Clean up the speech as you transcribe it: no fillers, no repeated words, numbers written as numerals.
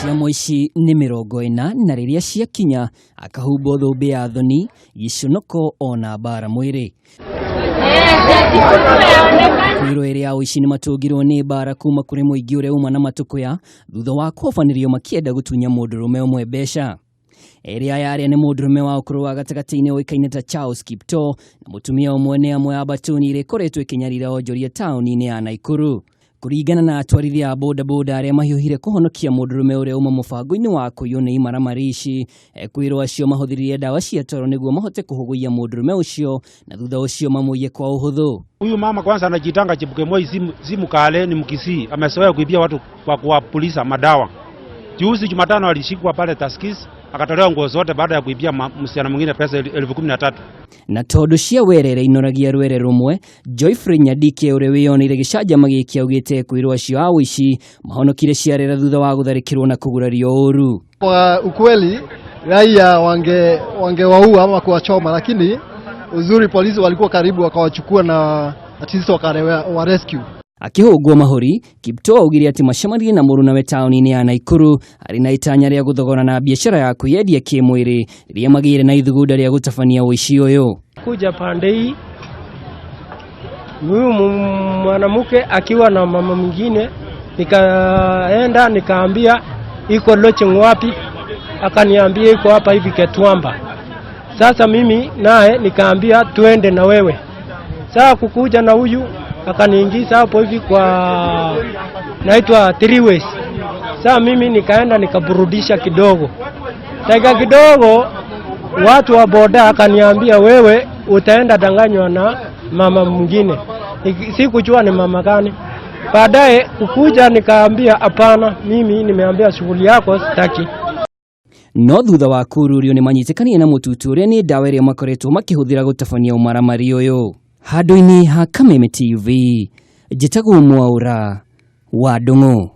Cia mũici nĩ 40 na rĩrĩa ciakinya akahumbwo thũmbĩ ya thoni, gĩconoko ona mbara mwĩrĩ. Kwĩrwo ĩrĩa ya ũici nĩ matũngirwo nĩ mbara kuma kũrĩ mũingĩ ũrĩa uma na matũkũya thutha wa kũhobanĩrio makĩenda gũtunya mũndũrũme ũmwe mbeca. Erĩ aya arĩa nĩ mũndũrũme wa ũkũrũ wa gatagatĩ-inĩ ũĩkaine ta Charles Kiptoo na mũtumia ũmwe nĩ amwe a mbatuni iria ikoretwo ikĩnyarira onjoria taũni-inĩ ya Naikuru. Kũringana na atwarithia a bodaboda arĩa mahiũhire kũhonokia mũndũrũme ũrĩa uma mũbango-inĩ wa kũiywo nĩ imaramari ici, ekwĩrwo acio mahũthĩrire ndawa cia toro nĩguo mahote kũhũgũiya mũndũrũme ũcio na thutha ũcio mamũiye kwa ũhũthũ. Huyu mama kwanza anajitanga Chepkemoi, si Mkale, ni Mkisii. Amezoea kuibia watu kwa kuwapuliza madawa. Juzi Jumatano alishikwa pale Tuskys akatolewa nguo zote baada ya kuibia msichana mwingine pesa 13,000. Na tondũ cia werere inoragia rwere rũmwe, Joyfrey Nyandike ũrĩa wĩyoneire gĩcanjama gĩkĩ augĩte kwĩrwo acio a ũici mahonokire ciarera thutha wa gũtharĩkĩrwo na kũgurario ũru. Kwa ukweli raia wangewaua ama kuwachoma, lakini uzuri polisi walikuwa karibu wakawachukua na at least wa rescue. Akĩhũngwo mahũri, Kiptoo augire atĩ macemanirie na mũrunawe taũni-inĩ ya Naikuru arĩ na itanya rĩa gũthogorana biacara ya kwĩyendia kĩmwĩrĩ rĩrĩa magĩire na ithugunda rĩa gũtabania ũici ũyũ. Kuja pande hii huyu mwanamke akiwa na mama mwingine, nikaenda nikaambia iko lodging wapi, akaniambia iko hapa hivi Ketwamba. Sasa mimi naye nikaambia tuende na wewe. Sasa kukuja na huyu akaniingiza hapo hivi kwa naitwa Three Ways. Sasa mimi nikaenda nikaburudisha kidogo, dakika kidogo watu wa boda akaniambia wewe utaenda danganywa na mama mwingine. Sikujua ni mama gani. Baadaye kukuja nikaambia hapana, mimi nimeambia shughuli yako sitaki. No thutha wa kururio nĩ manyitĩkanire na mũtutu ũrĩa nĩ ndawa ĩrĩa makoretwo makĩhũthĩra gũtabania ũmaramari ũyũ. Handũ-inĩ ha Kameme TV, njĩtagwo Mwaũra wa Ndung'u.